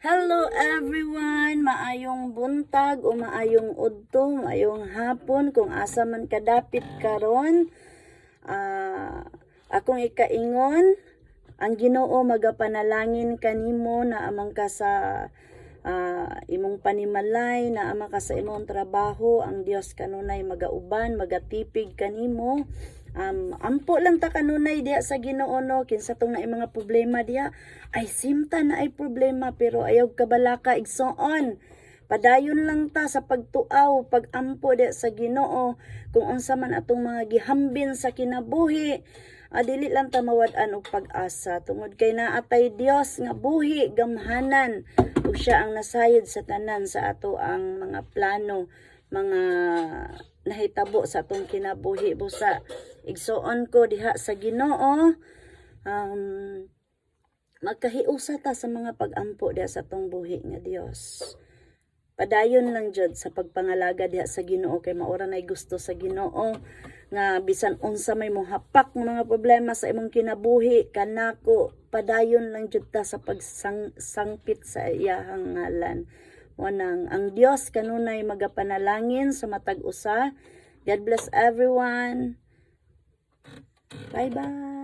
Hello everyone! Maayong buntag o maayong udto, maayong hapon kung asa man kadapit karon. Akong ikaingon, ang Ginoo magapanalangin kanimo na amang ka sa imong panimalay, na ama ka sa imong trabaho, ang Dios kanunay magauban, magatipig kanimo. Ampo lang ta kanunay diha sa Ginoo, no, kinsa tong naay mga problema diha ay simta na ay problema, pero ayaw kabalaka, igsoon. Padayon lang ta sa pagtuaw, pagampo diha sa Ginoo kung unsa man atong mga gihambin sa kinabuhi. Dili lang ta mawad-an og pag-asa tungod kay naatay Dios nga buhi, gamhanan, ug siya ang nasayod sa tanan sa ato ang mga plano, mga nahitabo sa atong kinabuhi. Busa igsoon ko diha sa Ginoo, magkahiusa ta sa mga pagampo diha sa atong buhi nga Dios. Padayon lang jud sa pagpangalaga diha sa Ginoo kay maura nay gusto sa Ginoo nga bisan unsa may mohapak ng mga problema sa imong kinabuhi kanako, padayon lang jud ta sa pagsangpit sa iyahang ngalan. Wanang ang Dios kanunay magapanalangin sa matag usa. God bless everyone. Bye bye.